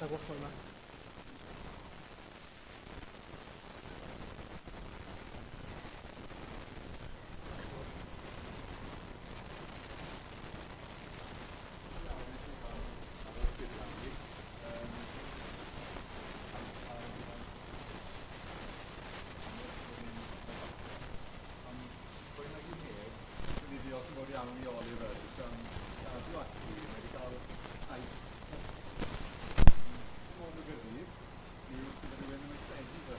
pethau wahanol yma. Diolch yn fawr iawn i Oliver jyst am gadw ati. Mae wedi cael taith mor o Gaerdydd i gyda rhywun yn credu fy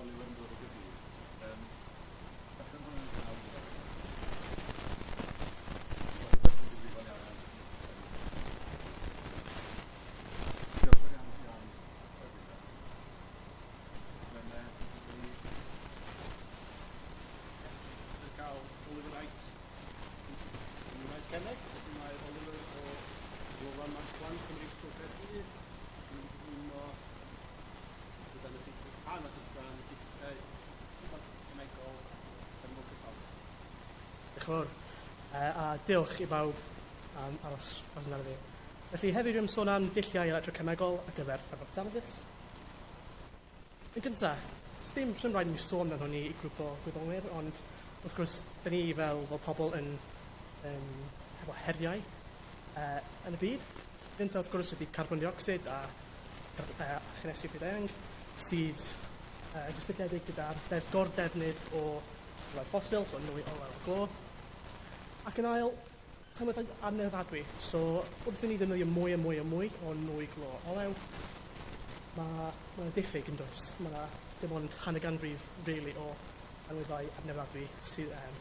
Oliver yn dod o Gaerdydd. Um, Beth yn hwnna'n cael gyda fi? Oliver sy'n gyfrifol iawn am Diolch yn fawr iawn ti am Mae'n Dwi'n cael Oliver Wright yn y maes cemeg. Felly mae Oliver o Ganolfan Max Planck ym Mhrifysgol Caerdydd yn mynd i gyflwyno gyda anticipaethau cemegol thermocatalysis. Diolch yn fawr. A diolch i bawb am aros aros amdano fi. Felly heddiw dwi'n sôn am dulliau electrocemegol ar gyfer thermocatalysis. Yn gyntaf, dim rhywun rhaid i mi sôn amdano hwn i grŵp o gwyddonwyr, ond wrth gwrs, dyn ni fel, fel pobl yn, yn hefo heriau uh, yn y byd. Gyntaf, wrth gwrs, ydy carbon dioxid a uh, chynnesu byd-eang, sydd uh, yn gysylltiedig gyda'r def gordefnydd o sylwedd ffosil, so nwy, olew a glo. Ac yn ail, tanwyddau anneddadwy. So, wrth i ni ddefnyddio mwy a mwy a mwy o nwy glo olew, mae ma diffyg yn does. Mae yna dim ond hanner ganrif, really, o tanwyddau adnewyddadwy sydd um,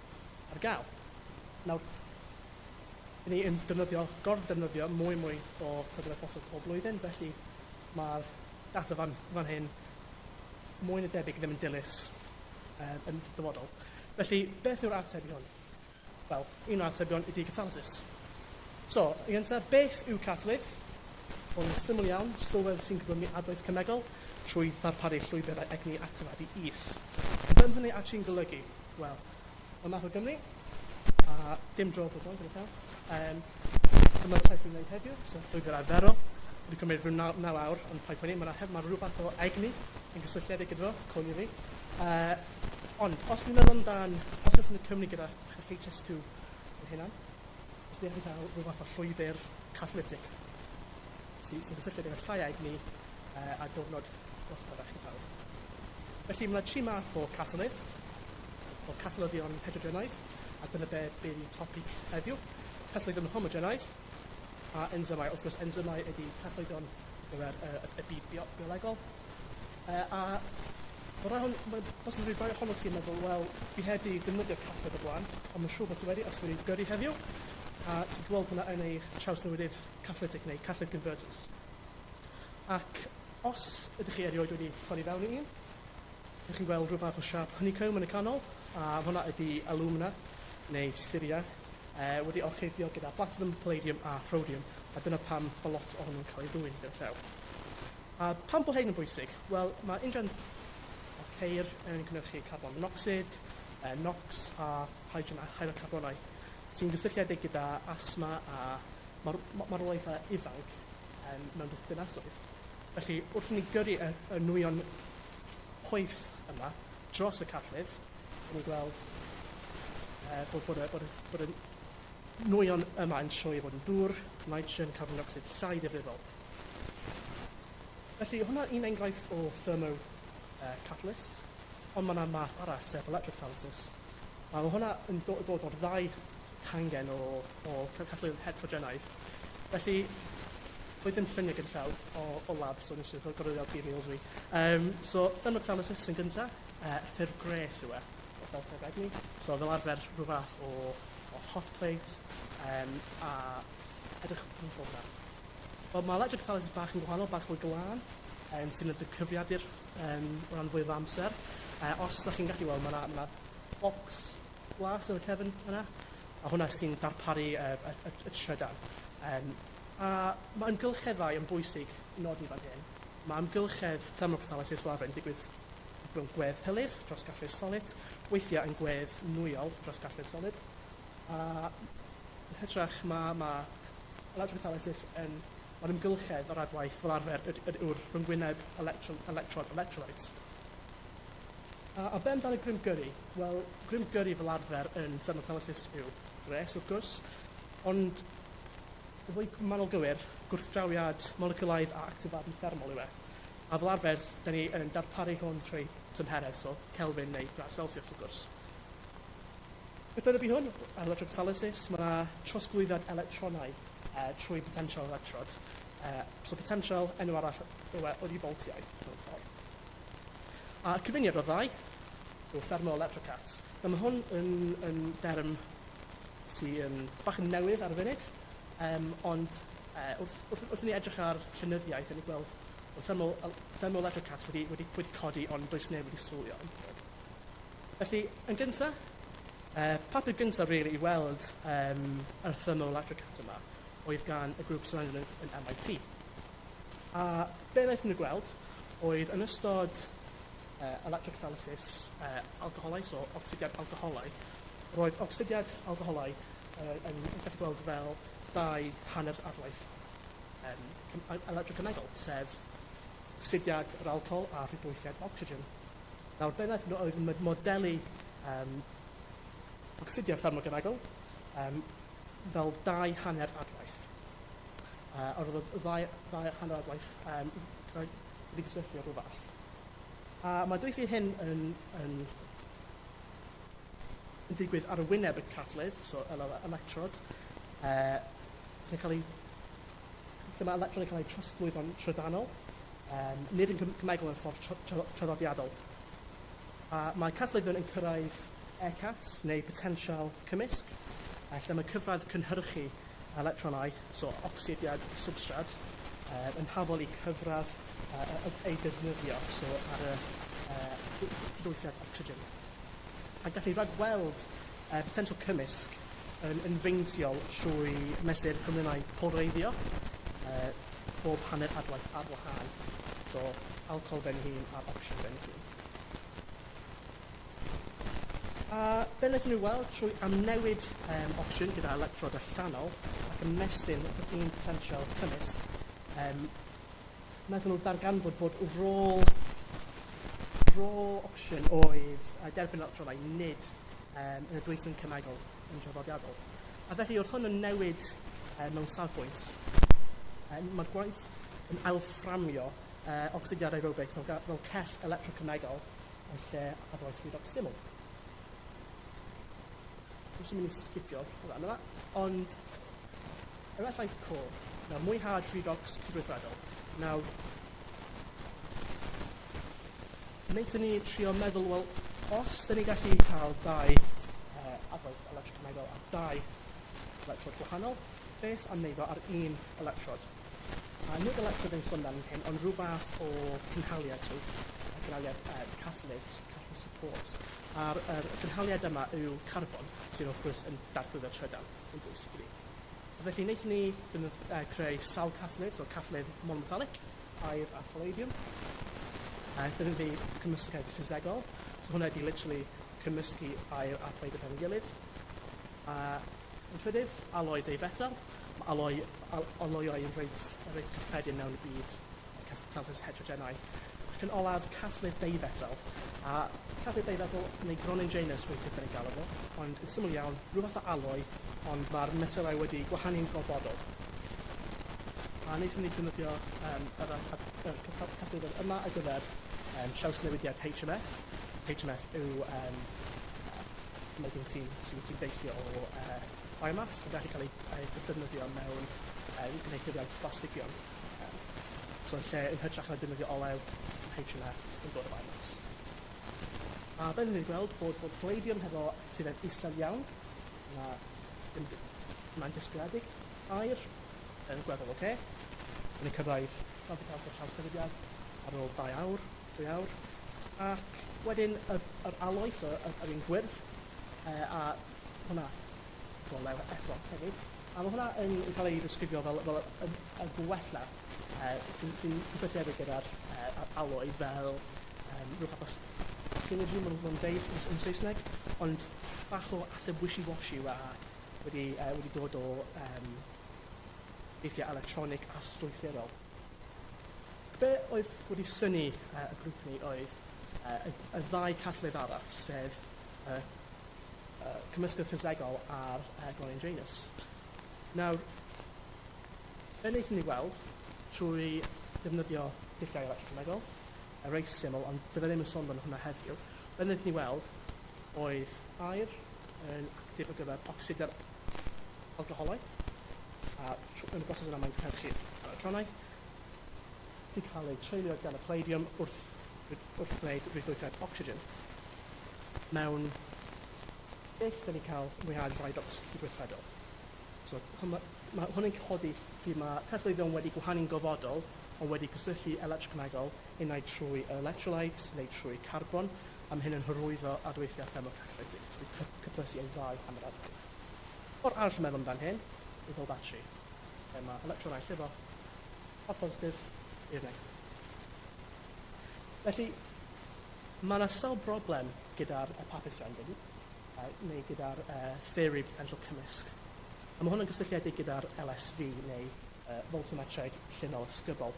ar gael. Nawr, dyn ni yn defnyddio, gor-ddefnyddio mwy a mwy o tanwyddau ffosil pob blwyddyn, felly mae'r data fan, fan hyn mwy na debyg ddim yn dilys um, yn dyfodol. Felly, beth yw'r ateb i hwn? Wel, un o'r atebion ydy catalysis. So, yn gyntaf, beth yw catalydd? Wel, yn syml iawn, sylwedd sy'n cyflymu adwaith cemegol trwy ddarparu llwybrau egni actifadu is. Be mae hynny actually'n golygu? Wel, mae math o Gymru, a dim dro bod gyda llaw. Um, dyma'r taith dwi'n gwneud heddiw, so llwybr arferol. Wedi cymryd rhyw 9 awr, ond paid poeni, mae ma rhyw fath o egni yn gysylltiedig gyda fo, coelio fi. Uh, Ond, os ni'n meddwl amdan, os oes yn y Cymru gyda HS2 yn hynna, os ni'n cael rhyw fath o llwybr catalytic sy'n sy gysylltiedig â llai egni uh, a diwrnod lot byrrach i pawb. Felly mae yna tri math o catalydd, o catalyddion hydrogenaidd, a dyna be bydd i topic heddiw. Catalyddion homogenaidd a enzymau. Wrth gwrs, enzymau ydy catalyddion gyfer y, y, y byd bio, biolegol. Yy a ma' rai ohon- ma' bosib rhyw rai ohonoch ti'n meddwl, wel, fi heb 'di defnyddio cathod o blaen, ond mae'n siŵr bod ti wedi os wedi gyrru heddiw, a ti'n gweld hwnna yn eich trawsnewidydd catalytic neu catalytic converters. Ac os ydych chi erioed wedi torri fewn i un, ydych chi'n gweld rhyw fath o siâp honeycomb yn y canol, a hwnna ydy alumina neu syria, eh, wedi orchuddio gyda platinum, palladium a rhodium, a dyna pam mae lot ohonyn nhw'n cael ei ddwyn gyda llaw. A pam bod hein yn bwysig? Wel, mae injan o ceir yn cynhyrchu carbon monocsid, NOx a hydrogen a hydrocarbonau sy'n gysylltiedig gyda asthma a marwolaethau ifanc um, mewn dinasoedd. Felly, wrth i ni gyrru y, y nwyon poeth yma dros y catalydd, ni'n gweld uh, bod, bod, y, bod, y, bod y nwyon yma yn troi i fod yn dŵr, nitrogen, carbon dioxid llai ddifrifol. Felly, hwnna un enghraifft o thermo uh, catalyst, ond mae yna math arall, sef electrocatalysis. A mae hwnna yn do dod o'r ddau cangen o, o catalydd heterogenaidd. Felly, doedd ddim lluniau gyda llaw o, o lab, so nes i gorfod gael reels fi. Um, so, thermocatalysis yn gyntaf, uh, ffurf gres yw e, o fel ffurf egni. So, fel arfer, rhyw fath o, o hot plate, um, a edrych yn ffordd hwnna. Wel, mae electric catalysis bach yn gwahanol, bach fwy glân, um, sy'n y cyfrifiadur um, o ran fwy o amser. Uh, os ydych chi'n gallu weld, mae yna ma box glas yn y cefn yna, a hwnna sy'n darparu uh, y, y, y trydan. Um, a mae ymgylcheddau yn bwysig nodi fan hyn. Mae ymgylchedd thermocatalysis fel arfer yn digwydd mewn gwedd hylif dros gallu'r solid, weithiau yn gwedd nwyol dros gallu'r solid. A yn hytrach mae, mae electrocatalysis yn mae'r ymgylchedd o'r adwaith fel arfer yw'r rhyngwyneb electrod electrolyte. A, a be amdano grym gyrru? Wel, grym gyrru fel arfer yn thermocatalysis yw gwres, wrth gwrs, ond yn fwy manwl gywir, gwrthdrawiad moleciwlaidd a actifadu thermol yw e. A fel arfer, da ni yn darparu hwn trwy tymheredd, so Kelvin neu gradd Celsius, wrth gwrs. Beth oedd y hwn? Electrocatalysis, mae yna trosglwyddiad electronau trwy potensial electrod. So potensial, enw arall yw e, ydy voltiau, mewn ffordd. A cyfuniad o ddau yw thermoelectrocats. Nawr mae hwn yn, yn derm sy'n bach yn newydd ar y funud, um, ond wrth, wrth, wrth i ni edrych ar llenyddiaeth, ni'n gweld bod thermal, thermoelectrocats wedi, wedi, wedi codi, ond does neb wedi sylwi arno. Felly, yn gyntaf, papur gyntaf really i weld um, yr thermoelectrocat yma oedd gan y grŵp Surrenderneth yn MIT. A be wnaethon nhw gweld oedd yn ystod electrocatalysis alcoholau, so ocsidiad alcoholau, roedd ocsidiad alcoholau yn, yn gallu gweld fel dau hanner arwaith um, electrocemegol, sef ocsidiad yr alcohol a rhydwythiad ocsigen. Nawr, be wnaethon nhw oedd modelu um, ocsidiad thermocemegol um, fel dau hanner adwaith. A roedd y ddau, ddau hanner adwaith um, wedi gysylltu o rhyw fath. A mae dwythi hyn yn, yn, yn digwydd ar y wyneb y catalydd, so electrod, yn cael ei, lle mae electron yn cael ei trosglwyddo'n trydanol, um, nid yn cymegol yn ffordd traddodiadol. A mae catalyddion yn cyrraedd ECAT, neu potensial cymysg, lle mae cyfradd cynhyrchu electronau, so ocsidiad substrad, yn hafal i cyfradd ei defnyddio, so ar y llwythiad ocsigen. A gallu rhagweld potensial cymysg yn, yn feintiol trwy mesur cymrynau polareiddio, pob hanner adwaith ar wahân, so alcohol ben hun a'r ocsigen ben hun. A be wnaethon nhw weld trwy amnewid um, ocsigen gyda electrod allanol ac ymestyn yr un potensial cymysg, um, wnaethon nhw darganfod bod rôl rôl ocsigen oedd derbyn electronau nid um, yn y dwythyn cemegol yn traddodiadol. A felly wrth hwn yn newid mewn safbwynt, mae'r gwaith yn ailfframio ocsidiad aerobig fel, fel cell electrocemegol yn lle adwaith redox syml. Dwi'n mynd i sgipio rhan yma, ond yr effaith cor, nawr mwyhad redox cydweithredol. Nawr, wnaethon ni trio meddwl, wel, os dyn ni gallu cael dau adwaith electrocemegol a dau electrod gwahanol, beth am wneud o ar un electrod? A nid electrod yn sôn amdano hyn, ond rhyw fath o cynhaliad, so cynhaliad catalyst, catalyst support. A'r er cynhaliad yma yw carbon, sydd wrth gwrs yn dargluddo trydan, sy'n bwysig i ni. A felly wnaethon ni creu sawl catalyst, so catalydd monometallic, aer a palladium. Dyna fi cymysgedd ffisegol, so hwnna ydi literally cymysgu aer a palladium hefo'i gilydd. A yn trydydd, aloi deufetel. Mae aloi, al, aloiau yn reit, reit cyffredin mewn y byd catalysis heterogenau. Ac yn olaf, catalydd deufetel. A catalydd deufetel neu gronyn Janus weithiau dyn ni'n galw fo, ond yn syml iawn, rhyw fath o aloi, ond mae'r metelau wedi gwahanu'n gofodol. A wnaethon ni defnyddio um, yr, yr, yr catalydd yma ar gyfer um, trawsnewidiad HMF. HMF yw um, Mae sy'n sy, sy deillio o biomass yn gallu cael ei, ei defnyddio mewn gwneuthuriad plastigion. So yn lle yn hytrach na defnyddio olew, HMF yn dod o biomass. A fel ni'n gweld bod, bod palladium hefo actifedd isel iawn, mae'n disgwyliedig, aer yn gweddol oce. Okay. Yn cyrraedd 90% o trawsnewidiad ar ôl 2 awr, 2 awr. Ac wedyn yr, yr aloi, so yr, yr un gwyrdd, a hwnna golew eto hefyd. A mae hwnna yn, yn cael ei ddisgrifio fel, fel y, y gwella sy'n sy cysylltiedig gyda'r aloi fel rhyw fath o synergy maen nhw'n deud yn, yn Saesneg, ond bach o ateb wishy-washy yw e, a wedi, wedi dod o weithiau electronig a strwythurol. Be oedd wedi synnu y grŵp ni oedd y, y ddau catalydd arall, sef y cymysgedd ffisegol a'r gronyn Janus. Nawr, be wnaethon ni weld trwy ddefnyddio dulliau electrocemegol, a reit syml, ond bydda ddim yn sôn amdano hwnna heddiw, be wnaethon ni weld oedd aer yn actif ar gyfer ocsid yr alcoholau, a yn y broses yna mae'n cynhyrchu electronau, sy'n cael eu treulio gan y palladium wrth, wrth gwneud rhwydweithiau ocsigen. Mewn dull, da ni'n cael mwyhad redox cydweithredol. So, mae, ma hwn yn codi pryd mae catalyddion wedi gwahanu'n gofodol, ond wedi cysylltu electrocemegol, unai trwy electrolytes neu trwy carbon, a mae hyn yn hyrwyddo adweithiau thermocatalytic trwy cyplysu y ddau hanner adwaith. Ffordd arall o meddwl amdan hyn yw fel batri, lle mae electronau llifo o'r positif i'r negatif. Felly, mae yna sawl broblem gyda'r papur stranding, neu gyda'r theori potensial cymysg. A mae hwn yn gysylltiedig gyda'r LSV, neu voltammetreg llinol ysgubol,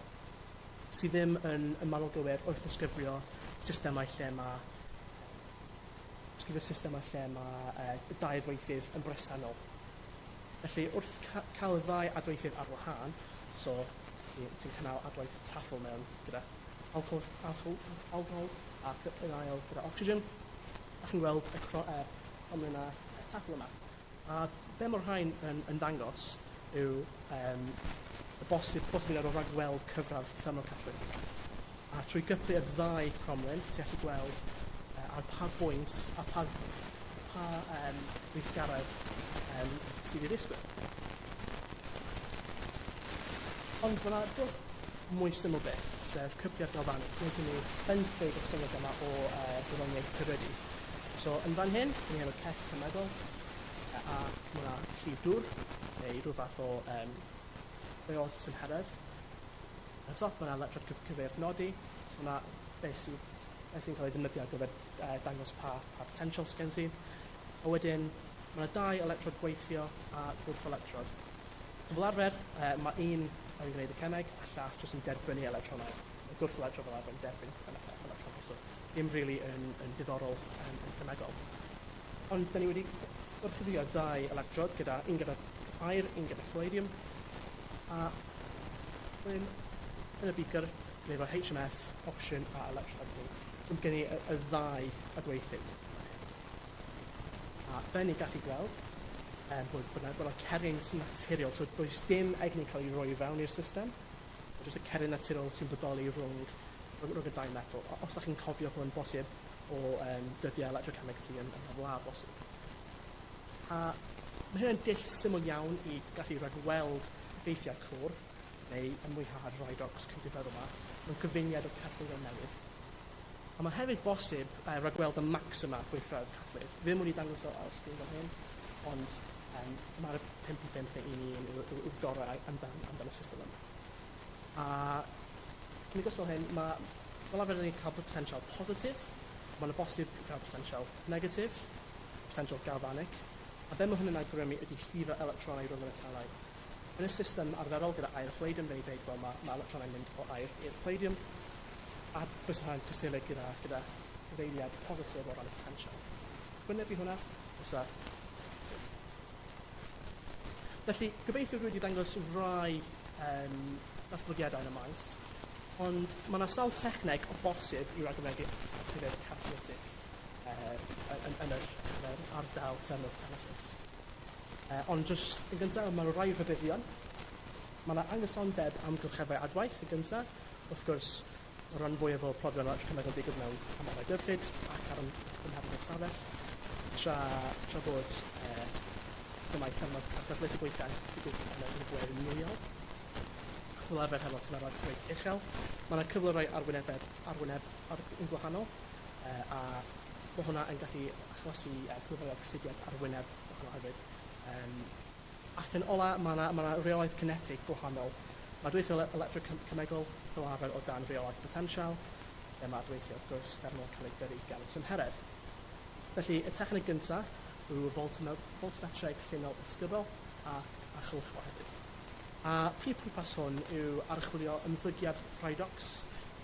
sydd ddim yn, yn manwl gywir wrth ddisgrifio systemau lle mae disgrifio systemau lle mae dau adweithydd yn bresennol. Felly, wrth ca cael y ddau adweithydd ar wahân, so ti'n ti cynnal adwaith taffl mewn gyda alcohol, alcohol, alcohol ac yn ail gyda oxygen, a chi'n gweld y cro, cromlinau taffl yma. A be mae'r rhain yn, yn dangos yw y bosib, posibiliad o ragweld cyfradd thermocatalytic. A trwy gyplu y ddau cromlin, ti'n gallu gweld ar pa bwynt a pa, pa weithgaredd sydd i ddisgwyl. Ond mae yna dull mwy syml byth, sef cypliad galvanig. So wnaethon ni benthyg y syniad yma o gwyddoniaeth cyrydu. So yn fan hyn, ni hefo cell cemegol, a mae yna llif dŵr, neu rhyw fath o reolaeth tymheredd. Ar y top, mae yna electrod cyfeirnodi, so yna beth sy'n beth sy'n cael ei ddefnyddio ar gyfer dangos pa, pa potential sgen ti. A wedyn, mae yna dau electrod gweithio a gwrth-electrod. So fel arfer, mae un yn gwneud y cemeg a llall jyst yn derbyn ei electronau. Y gwrth-electrod fel arfer yn derbyn electronau, so ddim really yn, yn diddorol yn cemegol. Ond da ni wedi gorchuddio ddau electrod gyda un gyda aer, un gyda palladium, a wedyn yn y beaker, ni efo HMF, oxygen a electrolyte ni. So gen i y, y ddau adweithydd. A be ni'n gallu gweld, bod, bod, bod yna ceryn sy'n naturiol, so does dim egni cael ei roi i fewn i'r system, jyst y ceryn naturiol sy'n bodoli rhwng, rhwng y dau metal. Os da chi'n cofio hwn bosib o dyddiau electrochemeg ti yn, yn lefel A bosib. A mae hynny'n dull syml iawn i gallu rhagweld effeithiau clor, neu ymwyhad redox cydweddol yma, mewn cyfuniad o catalyddion newydd. A mae hefyd bosib rhagweld y maxima gweithredoedd catalydd. Ddim wedi dangos o ar y sgrin fan hyn, ond mae'r 5 i 5 neu 1 i 1 yw'r yw, gorau amdan, amdan y system yma. A yn ogystal hyn, mae fel arfer ni'n cael potensial positif, mae'n bosib cael potensial negatif, potensial galvanic, a be mae hwn yn awgrymu ydy llifo electronau rhwng y metalau. Yn y system arferol gyda aer a palladium, da ni'n dweud, wel, mae, mae electronau'n mynd o aer i'r palladium, a bysa hwnna'n cysylltu gyda, gyda cyfeiriad positif o ran y potensial. Gwynebu hwnna, fysa Felly, gobeithio rwy wedi dangos rai datblygiadau yn y maes, ond mae yna sawl techneg o bosib i ragfynegi actifedd catalytic yn, yn, yr, yn yr ardal thermocatalysis. Ond jyst yn gyntaf, mae rhai rhybuddion. Mae yna anghysondeb amgylcheddau adwaith yn gyntaf. Wrth gwrs, Mae rhan fwyaf o profion electrocemegol yn digwydd mewn amodau dyfrllyd ac ar ymhellach ystafell, tra, tra bod systemau thermocatalytic weithiau'n digwydd yn y, yn y gwerin nwyol. Fel arfer hefo tymheredd reit uchel. Mae yna cyflyrau arwynebedd arwyneb ar, yn gwahanol, a mae hwnna yn gallu achosi cyflyrau ocsidiad arwyneb gwahanol hefyd. Ac yn ola, mae 'na ma' 'na reolaeth cinetig gwahanol. Mae adweithiau electrocemegol fel arfer o dan reolaeth potensial. Lle mae adweithiau, wrth gwrs, thermol cael ei gyrru gan y tymheredd. Felly, y techneg gyntaf yw voltmetreg llinol ysgubol a, a chylchol hefyd. A prif pwrpas hwn yw archwilio ymddygiad redox,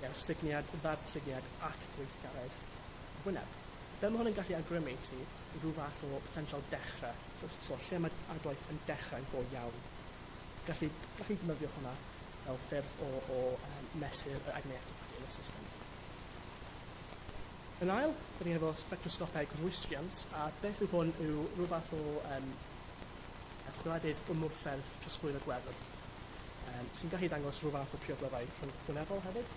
neu'r sugniad, ddad-sugniad ac gweithgaredd wyneb. Be mae hwn yn gallu awgrymu i ti yw rhyw fath o potensial dechrau, so, so lle mae adwaith yn dechrau'n go iawn. Gallu, gallu defnyddio hwnna fel ffyrdd o, o um, mesur yr egni yn y system ti. Yn ail, dyn ni efo spectrosgopeg rwystriant, a beth yw hwn yw rhyw fath o um, chwiledydd ymwrthedd trosglwyddo gwefr, um, sy'n gallu dangos rhyw fath o priodweddau rhyngwynebol hefyd,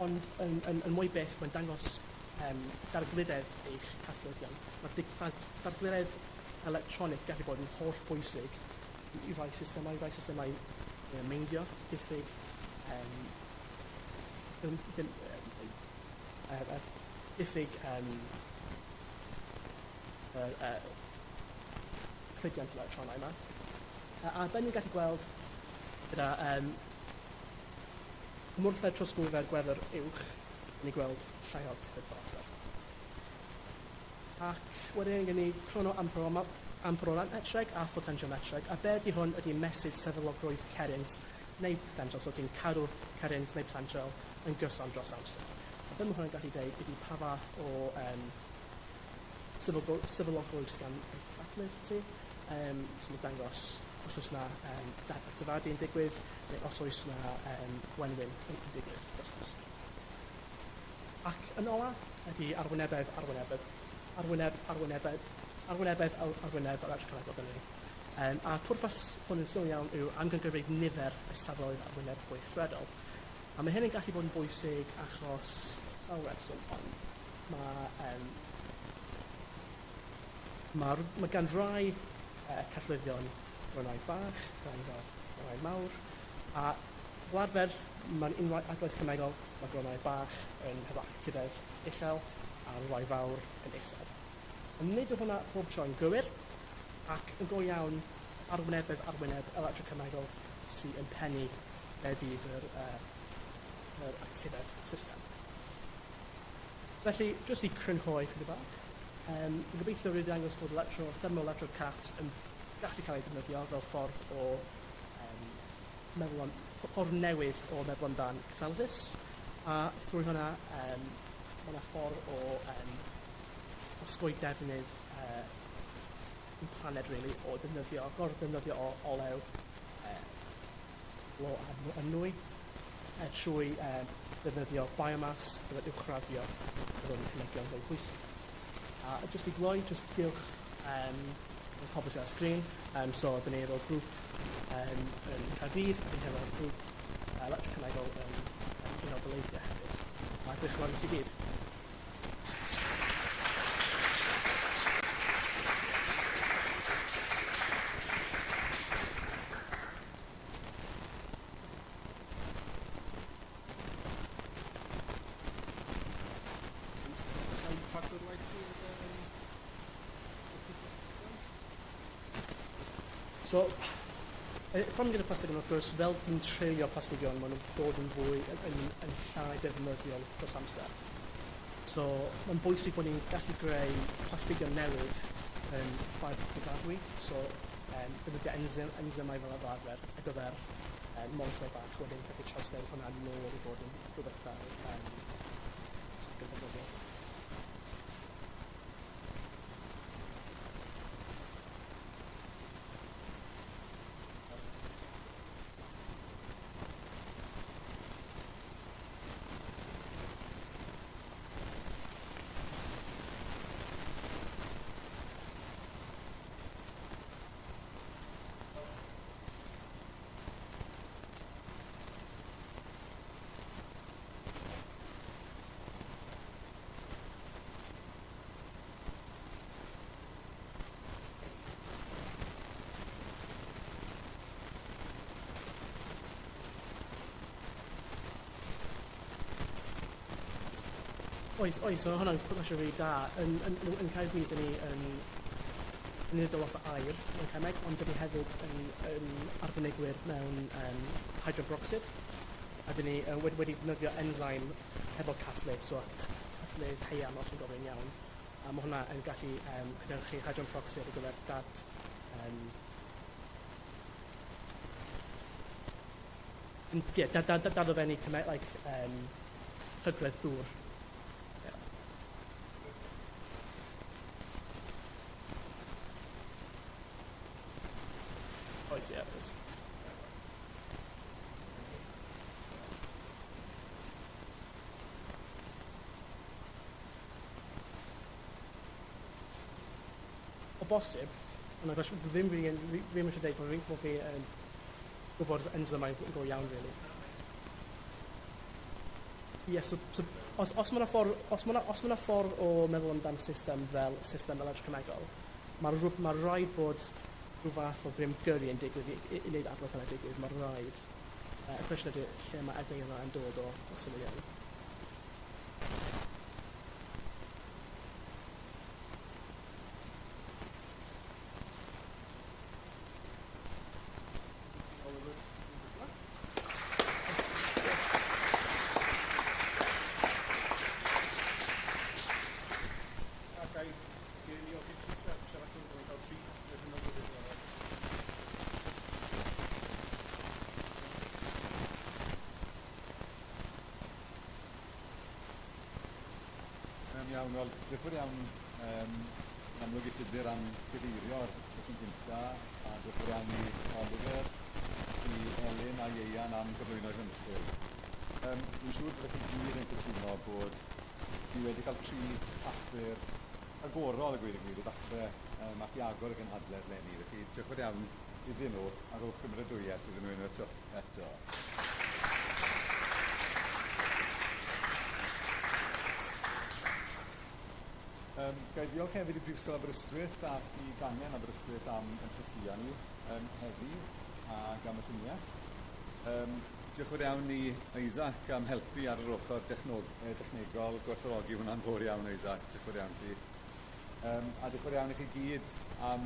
ond yn, yn, yn mwy byth, mae'n dangos um, dargludedd eich casglyddion. Mae dargludedd electronig gallu bod yn holl bwysig i rai systemau, rai systemau meindio, diffyg, um, ddim, ddim, uh, diffyg um, uh, cludiant electronau yma. A, a ben ni'n gallu gweld gyda um, ymwrthedd trosglwyddo'r gwefr uwch, ni'n gweld llai o actifedd fel arfer. Ac wedyn gen ni crono amperometreg a photensiometreg, a be ydy hwn ydy mesur sefydlogrwydd cerrynt neu potensial, so ti'n cadw cerrynt neu potensial yn gyson dros amser. A be mae hwn yn gallu deud ydy pa fath o um, sefydlogrwydd gan catalydd ti, um, so mae'n dangos os oes na um, actifadu yn digwydd, neu os oes na um, gwenwyn yn digwydd dros amser. Ac yn ola, ydy arwynebedd, arwynebedd, arwyneb, arwynebedd, arwynebedd, arwyneb yr archwilio gynnu. Um, a pwrpas hwn yn syml iawn yw amcangyfrif nifer y safleoedd arwyneb gweithredol. A mae hyn yn gallu bod yn bwysig achos sawl reswm, ond mae, um, mae, mae gan rai uh, callwyddion rhannau bach, rhai fel rhannau mawr, a fel arfer mae'n unwaith adwaith cemegol Mae glannau bach yn hefo actifedd uchel a rhai fawr yn isel. Ond nid yw hwnna bob tro yn gywir, ac yn go iawn, arwynebedd arwyneb electrocemegol sy yn pennu be fydd yr, uh, yr actifedd system. Felly, jyst i crynhoi chydig bach, um, yn gobeithio rwy'n dangos bod electro, thermoelectro-cat yn gallu cael ei defnyddio fel ffordd o um, meddwl am, ffordd newydd o meddwl amdan catalysis, a thrwy hwnna, um, mae yna ffordd o um, osgoi defnydd uh, yn planed, really, o ddefnyddio, gor-ddefnyddio o olew, uh, lo a, a nwy, uh, trwy um, ddefnyddio biomass ar gyfer uwchraddio yr cynigion fwy pwysig. A jyst i gloi, jyst diolch um, y pobl sydd ar sgrin. Um, so, dyn ni efo grŵp um, yn Caerdydd, a dyn ni efo grŵp uh, electrocemegol yn um, Unol Daleithiau hefyd. A diolch yn fawr i ti gyd. So, y problem gyda plastigion wrth gwrs, fel ti'n treulio plastigion, maen nhw'n dod yn fwy, yn, yn, yn llai defnyddiol dros amser. So, mae'n bwysig bod ni'n gallu greu plastigion newydd yn bioddadwy. So, um, defnyddio enzym, enzymau fel arfer ar gyfer um, moleciwlau bach wedyn gallu trawsnewid hwnna nôl i fod yn rhywbeth fel um, plastigion defnyddiol. Oes, oes, mae hwnna'n cwestiwn rili da. Yn, yn, yn Caerdydd, dyn ni yn yn neud lot o aer mewn cemeg, ond dyn ni hefyd yn, yn arbenigwyr mewn um, hydrogen peroxide. A dyn ni uh, wedi, wedi defnyddio enzyme hefo catalydd, so catalydd haearn os yn gofyn iawn. A mae hwnna yn gallu cynhyrchu hydrogen peroxide ar gyfer dad yeah, dadofennu like, llygredd ddŵr. Yeah. Oes, ie, oes. O bosib, ond achos ddim fi, ddim eisiau dweud bod fi yn gwybod enzymau go iawn, really. Ie, yeah, so os mae 'na ffordd, os ma ffordd o meddwl amdan system fel system electrocemegol, mae ma rhaid bod rhyw fath o grym gyrru yn digwydd i wneud adwaith yna digwydd, mae rhaid. Y cwestiwn ydy lle mae egni yna yn dod o, yn syml iawn. Oliver, A gai gen i ofyn siarad yn cael tri yn y Iawn, wel, diolch yn fawr iawn yn amlwg i Tudur am gyfeirio'r sesiwn gynta, a diolch yn fawr iawn i Oliver, i Elin a Ieuan am gyflwyno'r ymchwil. Dwi'n siŵr byddwch chi gyd yn cytuno bod ni wedi cael tri papur rhagorol a gweud y gwir i ddechrau ac i agor y gynhadledd leni, felly diolch yn fawr iawn iddyn nhw ar ôl cymeradwyaeth iddyn nhw unwaith eto. Ga i ddiolch hefyd i Brifysgol Aberystwyth ac i Gangen Aberystwyth am yn lletia ni heddi ac am y lluniaeth. Diolch yn fawr iawn i Isaac am helpu ar yr ochr technegol, gwerthfawrogi hwnna'n fawr iawn Isaac, diolch yn fawr iawn ti. A diolch yn fawr iawn i chi gyd am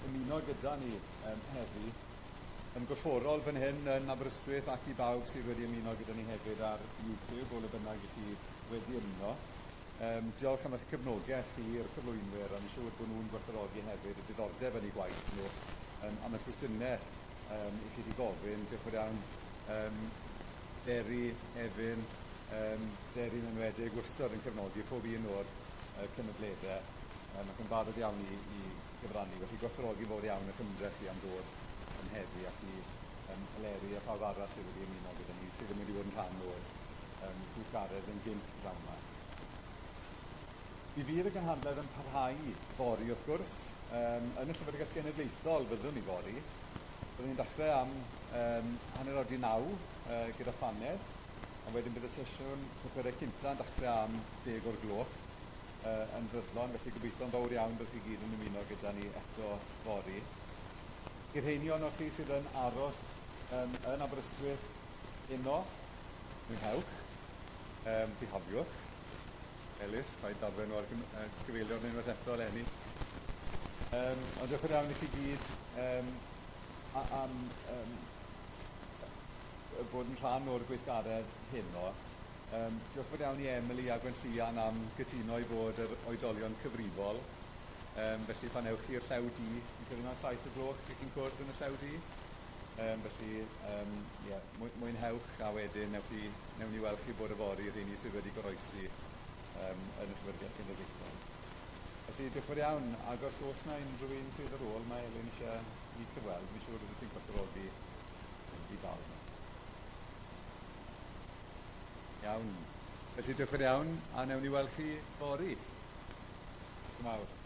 ymuno gyda ni heddi yn gorfforol fan hyn yn Aberystwyth ac i bawb sydd wedi ymuno gyda ni hefyd ar YouTube o le bynnag i chi wedi ymuno. Diolch am eich cefnogaeth chi i'r cyflwynwyr, a fi'n siŵr bod nhw'n gwerthfawrogi hefyd y diddordeb yn eu gwaith nhw, am y cwestiynau i chi wedi gofyn. Diolch yn fawr iawn, Deri, Efin, Deri'n enwedig, wastad yn cefnogi pob un o'r cynadleddau, ac yn barod iawn i gyfrannu. Felly gwerthfawrogi fawr iawn eich ymdrech chi am ddod yn heddi ac i Eleri a phawb arall sydd wedi ymuno gyda ni, sydd ddim wedi bod yn rhan o'r gweithgaredd yn gynt pnawn 'ma. Mi fydd y gynhadledd yn parhau fory wrth gwrs. Yn y Llyfrgell Genedlaethol fyddwn ni fory. Byddwn ni'n dechrau am 9:30 gyda phaned, a wedyn bydd y sesiwn papurau cynta yn dechrau am 10 o'r gloch yn brydlon, felly gobeithio'n fawr iawn byddwch chi gyd yn ymuno gyda ni eto fory. I'r rheini ohonoch chi sydd yn aros yn Aberystwyth heno, mwynhewch, bihafiwch. Elis, paid darllen nhw ar gyfeiliorn unwaith eto eleni. Ond diolch yn iawn i chi gyd am bod yn rhan o'r gweithgaredd heno. Diolch yn iawn i Emily a Gwenllian am gytuno i fod yr oedolion cyfrifol. Felly pan ewch chi'r Llew Du, fi'n credu mae'n 7 o gloch ych chi'n cwrdd yn y Llew Du. Felly, ie, mwynhewch a wedyn newch chi, newn ni weld chi bore fory, rheini sydd wedi goroesi yn y Llyfrgell Genedlaethol. Felly, diolch yn fawr iawn, ac os oes na unrhyw un sydd ar ôl, mae Elin eisiau i cyfweld, fi'n siŵr fyddet ti'n gwerthfawrogi i dal nhw. Iawn. Felly, diolch yn fawr iawn, a newn ni weld chi fory. Diolch yn fawr.